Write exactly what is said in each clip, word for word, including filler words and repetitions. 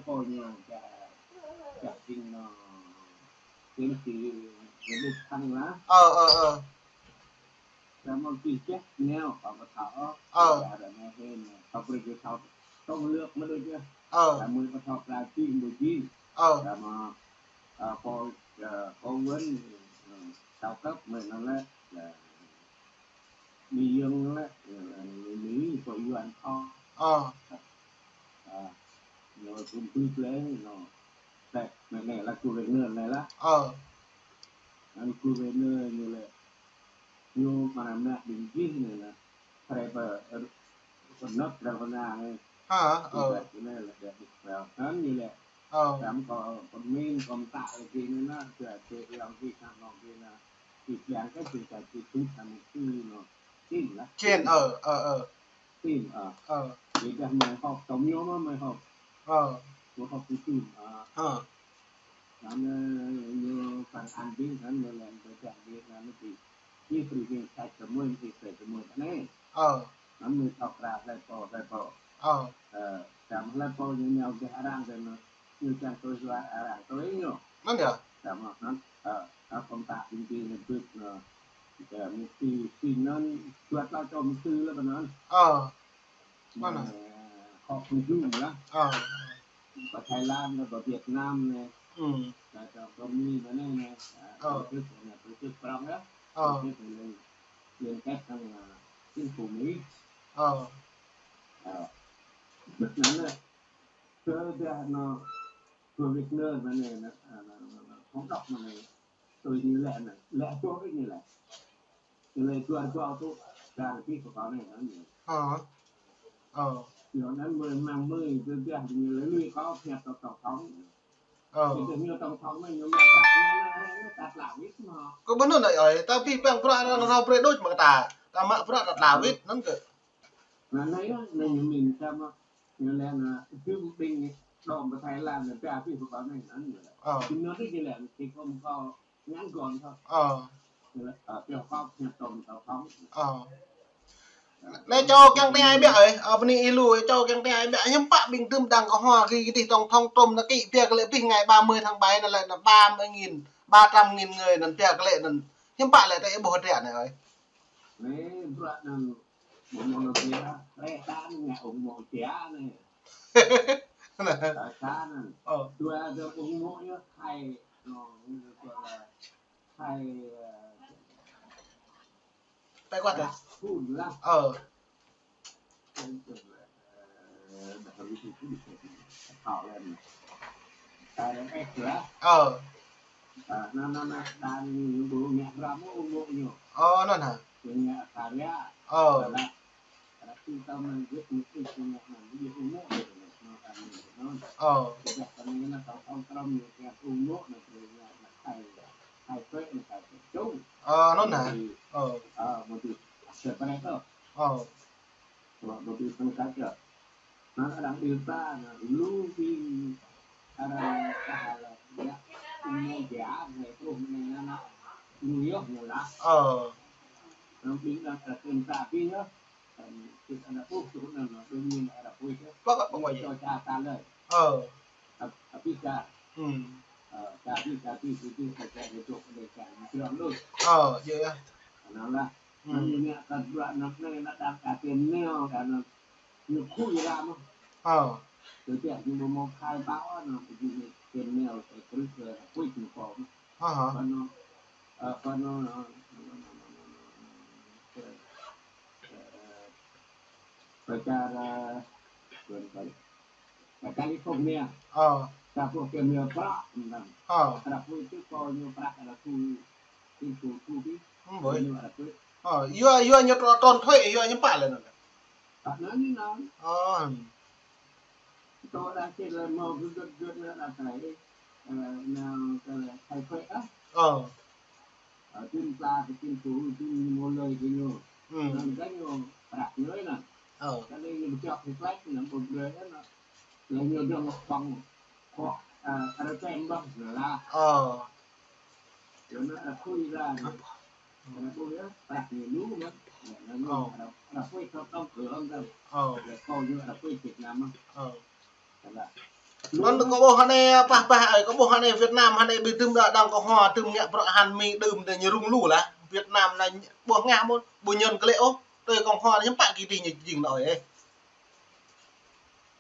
Pô ñu, ča, ča jing ñu, jing si ñu đuč thăng lah. Ơ, ơ, ơ. Samơ̆ kih čeh neo, kâo pơthâo. Ơ. Ča ră anai hĭ, kâo brơi kơ thâo tông lược mơ̆ đuč yơh. Ơ. Samơ̆ pơthâo kra či mơ̆ či. Ơ. Samơ̆, ơ, pô, ơ, pô Win, ơ, cao cấp mơ̆ anŭn lĕ, ơ, Mi Yong lĕ, ơ, Mi, Mi, pô Yuan kho. Ơ. Ơ, ñu kơkuh plĕ ñu. Tĕ, anai, anai lah gouverneur anai lah. Ơ. Anŭn gouverneur ñu lĕ. Ñu mơnă mă ƀing gih anai lah. Krep, ơ, pơnăp krep pơnang anai. Ha, ơ. Anai lah, anai lah. Ơ. Samơ̆ kâo pơmĭn, kâo mơtă lagi anai lah. Kơ, kơ yang gih, sang nong gih anai. Kih ƀiă kơ či, či, či, či, samơ̆ či, ñu. Či lah. Či, ơ, ơ, ơ. Či, ơ. Ơ. Či dah mơi hŏk, tơm ñu mơ̆ mơi hŏk. Ơ. Mơi hŏk či, či, ơ. Ơ. Anŭn ñu pran an ƀing anŭn ñu lĕ ƀơi čar Việt Nam anai či. Či prĭ ƀing sat tơmơi, či sat tơmơi anai. Ơ. Anŭn ñu thâo kra hlơi pô, hlơi pô. Ơ. Ơ, samơ̆ hlơi pô ñu ñu gah arăng tơ anŭn. Ñu čang tui jua arăng tui ñu. Anŭn yơh. Samơ̆ anŭn, ơ, ơ, công tác chính trị anŭn ƀuh anŭn. Ơ, mục sư, sư anŭn, juăt lah čô mục sư lah anŭn. Ơ. Mơnă. Ơ, hŏk mơ̆ jum lah. Ơ. Pơ Thái Lan anai, pơ Việt Nam anai. Ơ. Lah, pơ Mi anai anai. Ơ. Tổ chức anai, tổ chức prong yơh. Ơ. Tổ chức anai liên kết hăng, ơ, chính phủ Mi. Ơ. Ơ. Ƀơi anŭn anai. Kơ dah anŭn, kơ Việt Nam anai, anŭn, anŭn, anŭn, anŭn, hŏng đŏk anai. Tui ñu lĕ anai, lĕ tui ñu lĕ. Ñu lĕ dua rơbâo tŭ, dar abih pơkŏn anai, anŭn ñu. Ơ. Ơ. Yua anŭn mơi mơ̆ng mơi, tui biă ñu lĕ lui kâo pơhiăp tơ tổng thống. Ơ. Tui ñu tổng thống anai, ñu mă prăk ñu anai, anai, anai, tat la wĭt mơ̆. Kơ ƀơi anŭn anai ơi, ta abih bang bruă anŭn rao brơi đôč mơ̆ ta. Ta mă bruă tat la wĭt, anŭn kơ. Anai, anai, anai ñu mĭn samơ̆. Ñu lĕ anŭn, jum ƀing đom pơ Thái Lan anŭn, dah abih pơkŏn anai, anŭn ñu lĕ. Ơ. Jum anŭn ñu lĕ, či kơ mơ̆ kâo ngăn gọn thôi. Ơ. Ñu lĕ, ơ, pioh kâo pơhiăp tơm tổng thống. Ơ. Anai čô kiăng tơña ƀiă ơi, ơ, bơni ilu, čô kiăng tơña ƀiă, hiư̆m pă ƀing tơm đang kơ hua gih gih tổng thống Trump anŭn kĭ, biă kơ lĕ abih ngày ba mươi tháng bảy anŭn lĕ anŭn ba mươi nghìn, ba trăm nghìn người anŭn biă kơ lĕ anŭn. Hiư̆m pă lĕ tơ ih ƀuh hơdră anai ơi. Anai, bruă anŭn Ủng hộ Russia, lĕ ta ngă ủng hộ Russia anai. Anai. Tại sao anai? Ơ. Dua dơ ủng hộ yơh, hai, no, ñu kơ là hai, ơ, tài khoản à? Phun lah. Ơ. Thảo em. Tài khoản X lah. Ơ. Ơ, anŭn, anŭn, anŭn, đang ñu ƀu ngă ram ủng hộ ñu. Ơ, anŭn hă? Ñu ngă karya. Ơ. Anŭn. Tapi tơm anŭn gih mơ̆ ih ngă anŭn, gih ủng hộ ñu, anŭn, anŭn, anŭn. Ơ. Dah anŭn, anŭn, tổng thống Trump ñu kiăng ủng hộ anŭn, ñu ngă anŭn, thầy, thầy thuế anŭn, thầy thuế chung. Ơ, anŭn hă? Thì, ơ, một tí, sẽ phải đó. Ơ. Một, một tí không khác được. Anŭn arăng điều tra anŭn lu ƀing arăng kah lĕ yă ung mô ja anai truh anai anŭn lu yơh ñu lah. Ơ. Anŭn ƀing anŭn kơ kiểm tra ƀing yơh. Anŭn kơ anŭn ƀuh truh anŭn anŭn đương nhiên arăng ƀuh yơh. Pơkŏn pơkŏn yơh. Ñu čô ča ta lơi. Ơ. Ăp-, abih ča. Ơ, ča abih, ča abih, abih, abih, abih, abih, abih, abih, abih, abih. Ơ, yơh, yơh. Anŭn lah. Anŭn ñu ngă kơ bruă anŭn anai, anŭn đang kơ tiền neo, kơ anŭn Ñu khui ra mơ̆n. Ơ. Tui biă ñu mơ̆ mơ̆ khai báo anŭn, ƀu djơ̆ ñu kơneo, kơ krư̆, kơ khuih ñu pô mơ̆n. Ơ hă. Pơ anŭn, ơ, pơ anŭn, ơ, ơ, pơ čar, ơ, pơ, pơ, pơ California. Ơ. Čar pô kơneo prăk, anŭn. Ơ. Prăk pô itu kơ ñu prăk ada khui, itu khui. Hmm, ƀơi. Ñu ada khui. Ơ, yua, yua ñu trŭn, trŭn thuế, yua ñu pă lĕ anŭn. Pă anŭn anai anŭn. Ơ. Tơdah či lĕ mơ̆ gơ̆t gơ̆t anŭn anai, ơ, anŭn kơ lĕ thầy thuế ah. Ơ. Ơ, tin pla kơ tin phu, tin mơ̆ lơi kơ ñu. Hmm. Anŭn kơ ñu prăk ñu anŭn. Ơ. Kơ lĕ ñu pơčŏk kơ klek anŭn ƀu brơi anŭn. Lĕ ñu dŏng păng kŏ, ơ, arăng tem ƀơ̆ng anŭn lah. Ơ. Yua anŭn arăng khui ra anŭn. Arăng khui yơh, prăk ñu lu mơ̆n. Yua anŭn arăng, arăng khui tŏ tŏng kơ ŏng tŏng. Ơ. Lĕ kơ ñu arăng khui Việt Nam mơ̆n. Ơ. Anŭn lah. Anŭn kâo ƀuh hơnai pah pah ơi, kâo ƀuh hơnai Việt Nam hơnai ƀu dưm đa đang Cộng hòa dưm ngă bruă hăng Mi đưm đa ñu rŭng lu lah. Việt Nam anai ƀuh ngă mơ̆n, ƀu ñăn klĕ ôh. Tui Cộng hòa ñu pă kơ tih ñu jing anŭn ơi.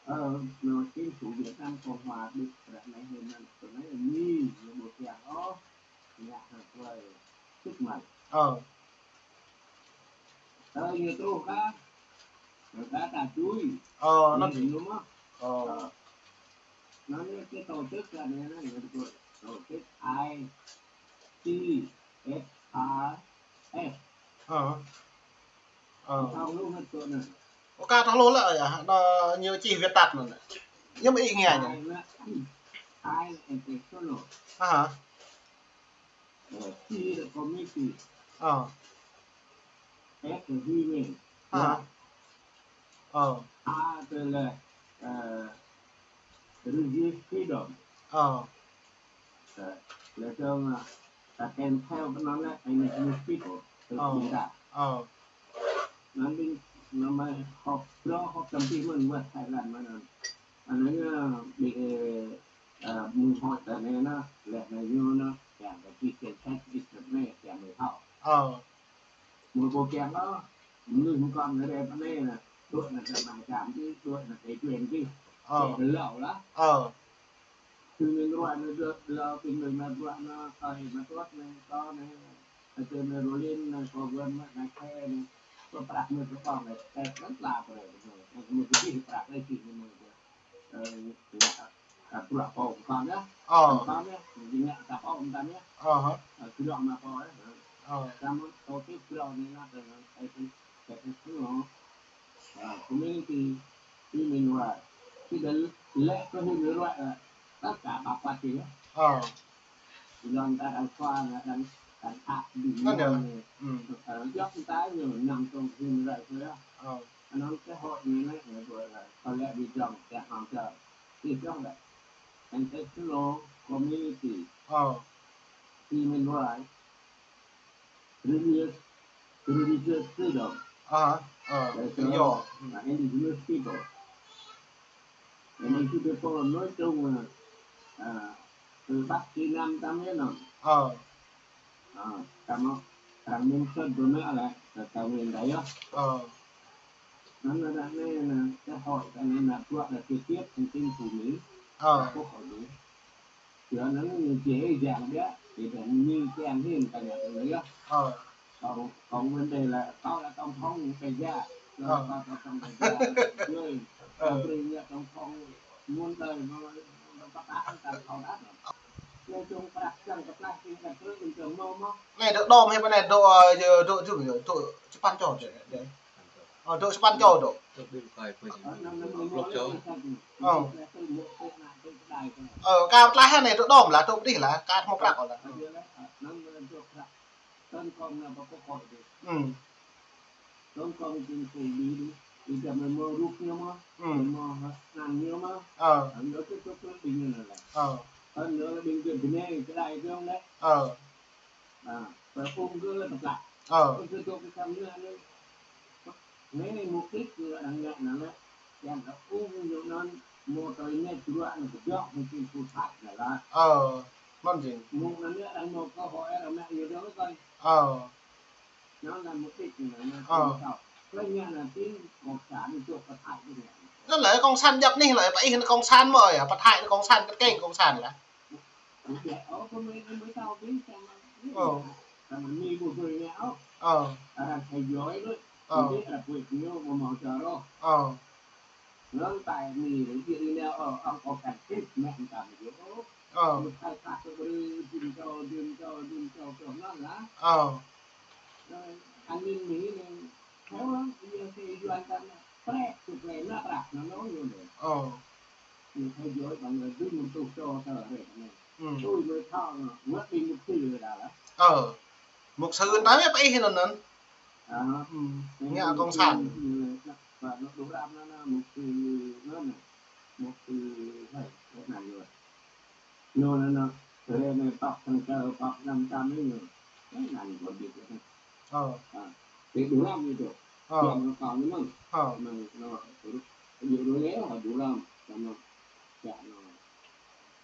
Ơ, anŭn chính phủ Việt Nam Cộng hòa Đức ră anai hơi mơ̆n, tơ anai Mi ñu ƀu kiăng ôh. Ngă hăng tơlơi sĭt mơ̆n. Ơ. Tơ ñu truh kah, ñu kah ta tui. Ơ, anŭn. Ñu mơ̆n. Ơ. Ơ. Anŭn ñu kơ tổ chức ră anai, anŭn ñu kơ tổ chức I C H R S. Ơ. Ơ. Thâo lu hơget tui anŭn. Ơ, kah thâo lu lĕ yơh, anŭn ñu čih viết tắt anŭn. Ñu mơ̆ ih ngă ñu. I là, I là international. Aha. Ờ, C là community. Ờ. S là human. Aha. Ờ. A là, ờ, religious freedom. Ờ. Ơ, lĕ tơ̆ng, ơ, ta khen theo cái nó lĕ, anh này, anh speak của, từ Ờ. chúng ta. Ờ. Nó đi, nó mới họp, nó họp trong khi mình vượt Thái Lan mà nó, anh ấy, ơ, bị, ơ, mừng hội tại này nó, lĕ này vô nó, chả có chi tiền sách, ít tập này, chả mới học. Ờ. Mơ̆ ƀu kiăng ôh, mơnuih mơkŏn anai rĕ pơ anai nă, đuaĭ nă kơ mă čăm čih, đuaĭ nă kơ quyền čih. Ơ. Kơ lâo lah. Ơ. Tui anŭn ruă anai đuaĭ lâo, tui anŭn mă ruă anai, kơ mă tuăt anai, kơ anai, kơ anai rô lin anai, kơ guan mă anai kơ anai, kơ prăk anai kơ pŏng anai, kơ anŭn lah kơ anai, mơ̆ kơ čih prăk anai čih anai mơ̆ kơ. Ơ, ngă, ơ, bruă pô mơtam yơh. Ơ. Mơtam yơh, ñu ngă ta pô mơtam yơh. Ơ hă. Ơ, kơ bruă mă pô yơh. Ơ. Samơ̆ tổ chức bruă anai lăp tơ, ơ, ơ, ơ, ơ, ơ, community, human right. Či đa lĕ kơ human right, ơ, tất cả bao quát yơh. Ơ. Lŏn ta đang khua, đang, đang ăt ƀing Anŭn yơh. Ñu. Ơ, djŏp ta ñu nằm trong human right yơh. Ơ. Anŭn kơ hội ñu anai, ñu gọi là collect wisdom, kơ hăng kơ. Či djŏp lĕ. International community. Ơ. Human right. Religious, religious freedom. Aha, ơ, tự do. Là indigenous people. Indigenous people nói chung là, à, từ Bắc chí Nam ta mới nói. Ơ. Ơ, ta nói, ta nói sơ đồ nữa là, là ta nguyên đấy á. Ơ. Nó, nó, nó, nó, nó, cái hội, cái này là, là trực tiếp thông tin phủ Mỹ, Ơ. Quốc hội Mỹ. Chứ nó dễ dàng đấy, thì là Mỹ cái ăn hiền cái nhà tụi đấy á. Ơ. Còn, còn vấn đề là tao là tổng thống cái gia, Ơ. Tao tổng thống cái gia, rồi, Ơ. Tao bây giờ tổng thống muốn đời nó, nó bắt ta ăn tao thâu đắt rồi. Nói chung, cái đặc trưng, cái plastic, cái thứ bình thường mơ mơ. Anai dŏ đom hă, anai dŏ, ơ, dŏ, dŏ, dŏ, dŏ, čơpăn čô dŏ, dŏ. Ơ, dŏ čơpăn čô dŏ. Ơ. Ơ, kar tlaih anai dŏ đom lah, dŏ pơdih lah, kar hmâo prăk lah. Ư. Ơ. Ơ. Ơ. Ơ, tơ ung kơ lĕ pơklă. Ơ. Ơ, tơ tŏk kơ samơ̆ anai. Anai mục đích kơ arăng ngă anai lĕ. Yang tơ ung ñu anŭn mơ̆ tơlơi ngă bruă anŭn kơ dŏ mơ̆ng čing pơsat anai lah. Ơ, mơ̆n jing. Mơ̆ng anŭn lĕ arăng mơ̆ kơ hŏ arăng ngă ñu dŏ kơi. Ơ. Anŭn là mục đích kơ anai. Ơ. Kơ ngă anai tin cộng sản ñu dŏ pơsat ñu ngă. Anŭn lĕ cộng sản djăp anih lĕ, pơ ih cộng sản mơ̆ yơh, pơthai cộng sản, kơtkeng cộng sản lah. Ơ. Ơ. Ơ. Ơ. Ơ. Ơ. Ñu theo dõi bằng là đương một tù cho tờ rệt này. Ư. Tôi mới thọ nó, nó đi một tù rồi đã là. Ơ. Mục sư ta biết phải hin anŭn. Ơ. Ư. Ngă cộng sản. Và nó đủ đáp nó, nó mục sư nó này. Mục sư phải, cái này rồi. Nó, nó, nó, cái này tộc thằng cờ, tộc năm trăm ấy rồi. Cái này còn biết nữa. Ơ. À, thì đủ lắm như thế. Ơ. Còn nó còn nữa mà. Ơ. Mà nó, ví dụ nó léo là đủ lắm. Cho nó, cho nó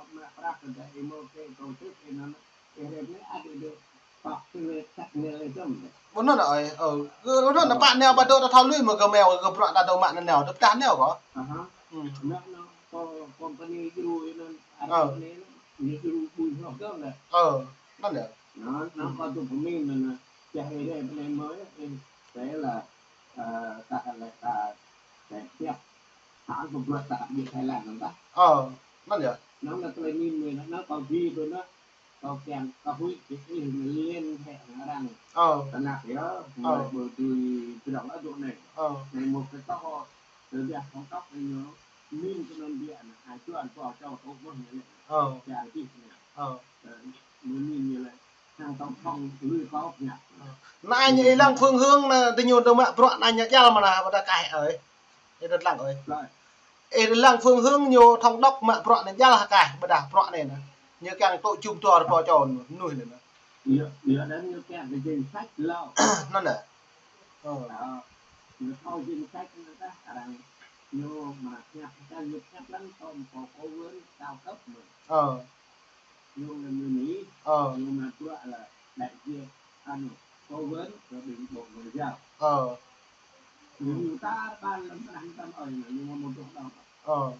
pơk mă prăk kơ dai ih mơ̆ kơ tổ chức ih anŭn, ih rĕp anai ăt ih dŏ pơk tơlơi tăk anai lĕ dơ̆m. Ƀu anŭn ơi, ơ, kơ anŭn anŭn pă nao ƀă dŏ ta thâo lui mơ̆ kơ meo kơ bruă ta dŏ mă anŭn nao, dŏ pơdah nao kơ. Aha. Hmm. Anŭn, anŭn, kơ company djru anŭn, Ơ. Anŭn, anŭn, djru ƀui hloh dơ̆m lĕ. Ơ, anŭn yơh. Anŭn, anŭn kơ tŭ pơmĭn anŭn, čah ih rĕp anai mơ̆, ih, kơ lĕ, ơ, ta lĕ ta, ta siap. Hăng kơ bruă ta djơ̆ Thái Lan anŭn ta. Ơ, anŭn yơh. Anŭn lĕ tơlơi mĭn mơ̆n, anŭn kơ gih tui anŭn, kơ kiăng, kơ huĭ kơ ih mơ̆ lĕ hĕ arăng. Ơ. Tơnap yơh, ơ, mơ̆ ƀu dưi pơdrŏng ăt dŏ anai. Ơ. Anai mơ̆ kơ tŏ, tơdah phŏng tŏk anai ñu, mĭn kơ anŭn biă anŭn, ai juăl pô čô tŏ mơ̆n anai. Ơ. Kiăng kơ anai. Ơ. Ơ, mơ̆ mĭn ñu lĕ, hăng tổng thống lui kơ ôh ñu. Ơ. Anai ñu ih lăng phương hướng anŭn, tơ ñu dŏ mă bruă anai ñu djăl mơ̆n anŭn, ƀôdah kaih ơi. Ih đơ̆t lăng ơi. Ih đơ̆t lăng phương hướng ñu thống đốc mă bruă anŭn djăl hă kaih, ƀôdah bruă anai anŭn. Ñu kiăng tŏ jum dua rơbâo čô mơnuih anŭn. Yơh, yơh, anŭn ñu kiăng kơ danh sách lŏ. Anŭn anŭn. Ơ. Ơ, ñu thâo danh sách anŭn ta, arăng ñu mă pơhiăp, ta ñu pơhiăp lăng tơm pô cố vấn cao cấp mơ̆n. Ơ. Ñu lĕ mơ̆ anai, ơ, ñu mă bruă lĕ đại diện Cố vấn của Bộ Ngoại giao. Ờ. Ñu ta ban lăm tơnah tam ơi, ñu mă mơ̆ dŏ đŏng. Ờ.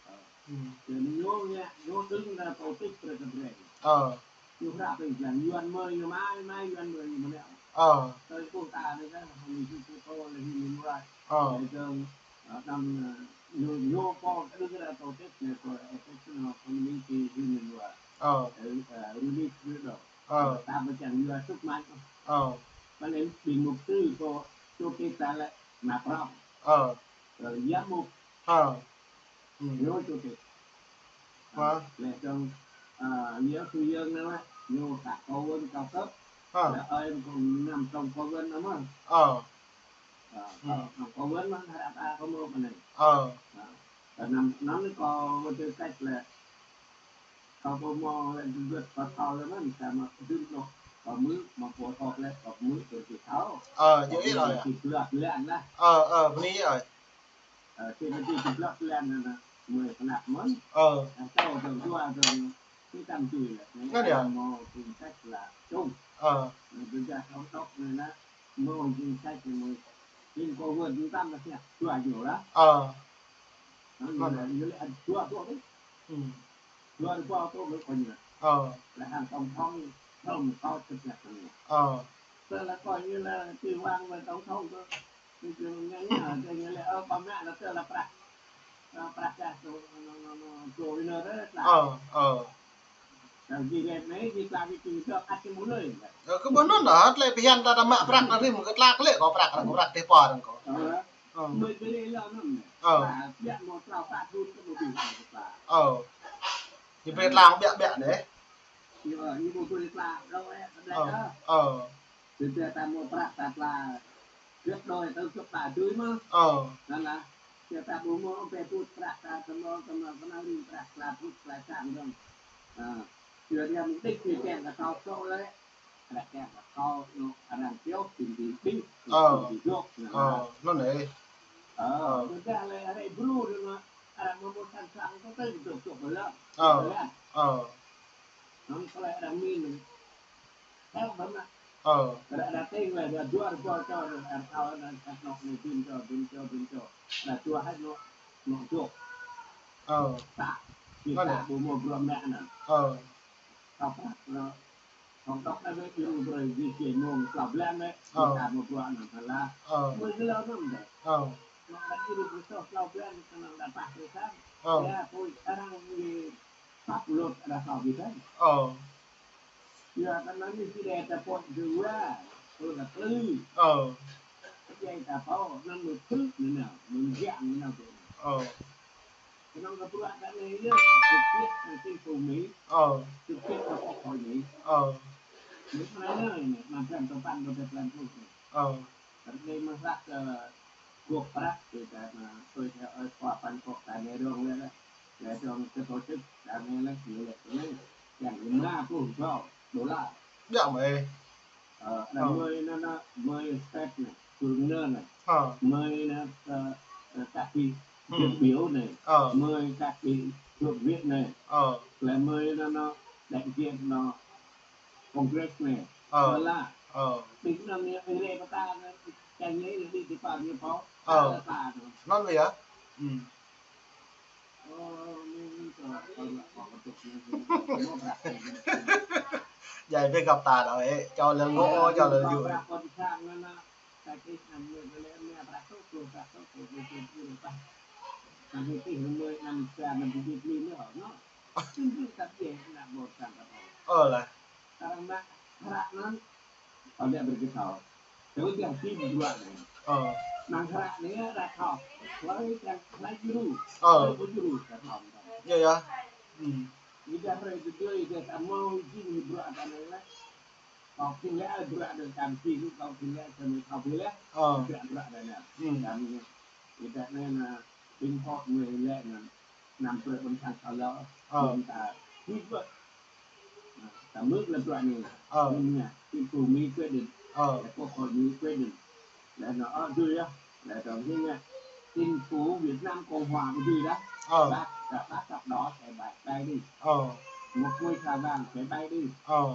Ơ. Ừ. Yua anŭn ñu ngă, ñu đơ̆ng na tổ chức pre kơ pre. Ơ. Ñu hră pơjing, Yuan mơi, ñu mai, mai, Yuan mơi, ñu mă nao. Ơ. Tơl kơ ta anai kơ, hăng ñu kơ pô lĕ human rights. Ơ. Lĕ dơ̆ng, ơ, đăm, ơ, ñu, ñu pô đơ̆ng na tổ chức anai, pô, ơ, International Community Human Rights. Ơ. Ơ, ơ, Relief Freedom. Ơ. Ta pơjing yua sŭk mă. Ơ. Pơ anai ƀing mục sư pô, chủ tịch ta lĕ, nă prong. Ơ. Ơ, giám mục. Ơ. Ừ. Ñu chủ tịch. Hă? Lĕ trong, à, giáo sư Dân anai, ñu hră cố vấn cao cấp. Hă? Lĕ ơi cũng nằm trong cố vấn anŭn mơ̆n. Ơ. À, ừ. Trong cố vấn mơ̆n, hră ta có mơ̆ anai. Ơ. À, ta nằm, nằm có tư cách lĕ, kâo ƀu mơ̆ lĕ dŭt kâo thâo lĕ mơ̆n, samơ̆ dŭt anŭn, kâo hmư̆, mơ̆ pô thâo lĕ, kâo hmư̆, kâo či thâo. Ơ, ñu ih ơi. Či blŏk lĕ anŭn. Ơ, ơ, bơni ơi. Ơ, či mơ̆ či blŏk lĕ anŭn, mơi pơnăp mơ̆n. Ơ. Ơ, thâo dơ̆ng dua dơ̆ng, či tam tui lĕ. Ngă anŭn yơh. Mơ̆ chính sách là chung. Ơ. Mơi dơ̆ng dua thâo tŏk anŭn, mơ̆ chính sách mơi. Chính có vượt tam là siap, dua jô lah. Ơ. Anŭn yơh, ñu lĕ dua dua tu. Ừ. Dua ribu dua puluh mới có nhiều. Ờ. Là hàng tổng thống Trump có thực hiện được. Ờ. Tức là coi như là Trịnh Quang là tổng thống thôi. Thì cứ nghe nhá, thì nghe là, ờ, bà mẹ là tức là prăk, ờ, prăk ra số, nó, nó, nó, số winner đấy là. Ờ, ờ. Rồi gì đẹp đấy, gì là cái gì đó, ắt cái mũ lưới. Ơ, kơ ƀu anŭn dah, tơlơi phiăn ta, ta mă prăk anŭn rĭm kơ tlak lĕ, kâo prăk, kâo prăk tơpă anŭn kâo. Ờ. Ơ. Mơi bơrê lơ anŭn. Ơ. Ba, biă mơ̆ tlao pă dun kơ mơ̆ ƀing ta. Ơ. Ñu brơi tla biă biă anai. Ñu, ñu ƀu brơi tla, lơ, ơ, ơ. Ơ. Tơdah ta mơ̆ prăk ta tla gấp đôi tơl gấp ba tui mơ̆n. Ơ. Anŭn lah. Tơdah ta ƀu mơ̆ pĕ pŭt prăk ta tơmơ̆, tơmơ̆, tơmơ̆ rĭm prăk tla pŭt tla sang dơ̆ng. Ơ. Yua dia mục đích ñu kiăng kơ thâo sô lĕ. Arăng kiăng kơ thâo, ñu arăng pioh, ƀing ƀing ƀing, ơ, ƀing ƀing dŏ, anŭn. Ơ, anŭn anai. Ơ, ơ. Tơdah lĕ arăng Bru anŭn, arăng mơ̆ mơ̆ sẵn sàng kơ tơl dŏ dŏ ƀơi lŏn. Ơ, ƀơi lŏn. Ơ. Anŭn kơ lĕ arăng min anŭn. Theo bơ̆n lah. Ơ. Arăng, arăng tĭng lĕ, arăng dua, arăng dua čô, arăng thâo, arăng kăt nŏk anai, ƀing čô, ƀing čô, ƀing čô. Arăng dua hai nŏk, nŏk dŏ. Ơ. Ta, anŭn kita anai. Ƀu mơ̆ bruă mă anŭn. Ơ. Kâo prăk anŭn. Hăng tŏk anai wơ̆t ñu brơi di kê mơ̆ng klâo blan wơ̆t. Ơ. Ñu ta mơ̆ bruă anŭn hơlah. Ơ. Mơi kơ lơ anŭn dêh. Ơ. Mă lăi ñu brơi soh klâo blan kơ anŭn đa pah kơ sang. Ơ. Yua pui arăng ñu pap lôt đa klâo blan. Ơ. Yua kơ anŭn ñu či đe ta pŏt dua. Pui ta plư. Ơ. Jai ta pô, anŭn mơi thư̆ anŭn nao, mơi jang anŭn nao tui. Ơ. Kơnơ̆ng kơ bruă ta anai yơh, trực tiếp kơ chính phủ Mỹ, ờ, trực tiếp kơ Quốc hội Mỹ. Ờ. Mơi pơnai anai, năm trăm tơpăn, năm trăm tơpăn pluh anai. Ờ. Ră anai mơ̆ hră kơ gŏp prăk, kơ ta anai, tui ta ơi, khua păn kŏ ta anai dơ̆ng lĕ, lĕ dơ̆ng kơ tổ chức ta anai lĕ, ñu lĕ anai, yang lima puluh juta đô la. Biă mơ̆. Ờ, đang, ờ, mơi anŭn, anŭn, mơi state anai, phường anŭn anai. Ờ. Mơi anŭn, ờ, ờ, các vị, ừ, đại biểu anai. Ờ. Mơi các vị thượng viện anai. Ờ. Lĕ mơi anŭn, anŭn, đại diện anŭn Congress anai. Ờ. Ƀơi lah. Ờ. Ƀing anŭn anai, ƀing rĕ pơta anŭn, čang ñai lĕ đi, đi pơ ñu pô. Ờ. Pơta anŭn. Anŭn wơ̆t yơh. Ừ. Djai bĕ găp ta đôč, ơ, čô lĕ ngŏ, čô lĕ yŭ. Ơ lah. Hră anŭn, ƀu djơ̆ brơi kơ thâo. Tui yang či bruă anai. Ơ. Năng hră anai ră thâo. Hlơi yang hlơi djru. Ơ. Hlơi ƀu djru ră thâo. Yơh, yơh. Hmm. Ih dah rai djru, ih dah ta mơ̆ jing bruă ta anai lah. Kâo khĭn lĕ bruă anai tam či, kâo khĭn lĕ tam thâo ƀu lĕ. Ơ. Bruă, bruă ta anai. Hmm. Tam anai. Ih dah anai anŭn, ƀing hŏk mơi lĕ anŭn. Năm tui ƀôn sang thâo lŏ. Ờ. Ƀôn ta hĭ wơ̆t. Ta mưk lĕ bruă anai. Ờ. Anŭn anai, chính phủ Mỹ quyết định. Ờ. Lĕ Quốc hội Mỹ quyết định. Lĕ anŭn, ơ, dui yơh. Lĕ dơ̆ng hĭ anai, chính phủ Việt Nam Cộng hòa ƀu dui dah. Ờ. Bác, bác sắp đó sẽ bay, bay đi. Ờ. Một ngôi sao vàng sẽ bay đi. Ờ.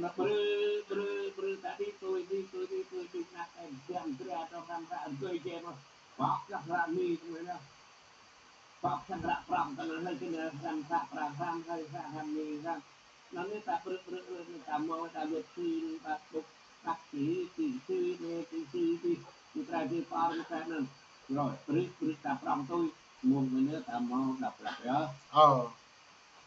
Anŭn lĕ brư, brư, brư, ta đĭ tui, đĭ tui, đĭ tui, đĭ tui, nă kơ jam dra tŏ hrăm hră rơgơi jĕ mơ̆n. Pŏk kơ hră mi tui anŭn. Pŏk sang hră prŏng tơ anŭn hơi kơ anŭn hrăm hră prŏng, hrăm hơi, hră hrăm mi, hrăm. Anŭn anai ta brư, brư, brư, anai ta hmâo, ta luăt sư, ta ƀuh, ta kỹ, kỹ sư, anai kỹ sư, kỹ, kỹ tra sư pơr, kỹ tra anŭn. Rồi, brư, brư, ta prŏng tui, mông anai ta hmâo độc lập yơh. Ơ.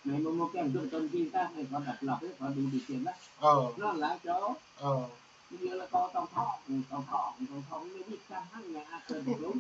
Anai mơ̆ng mông kiăng dŏ tơm jing ta, anai kơ độc lập yơh, kơ đủ điều kiện lah. Ơ. Anŭn lah čô. Ơ. Bây giờ là có tổng thống, tổng thống, tổng thống, anai wĭt sang hăng anai ăt kơ đủ.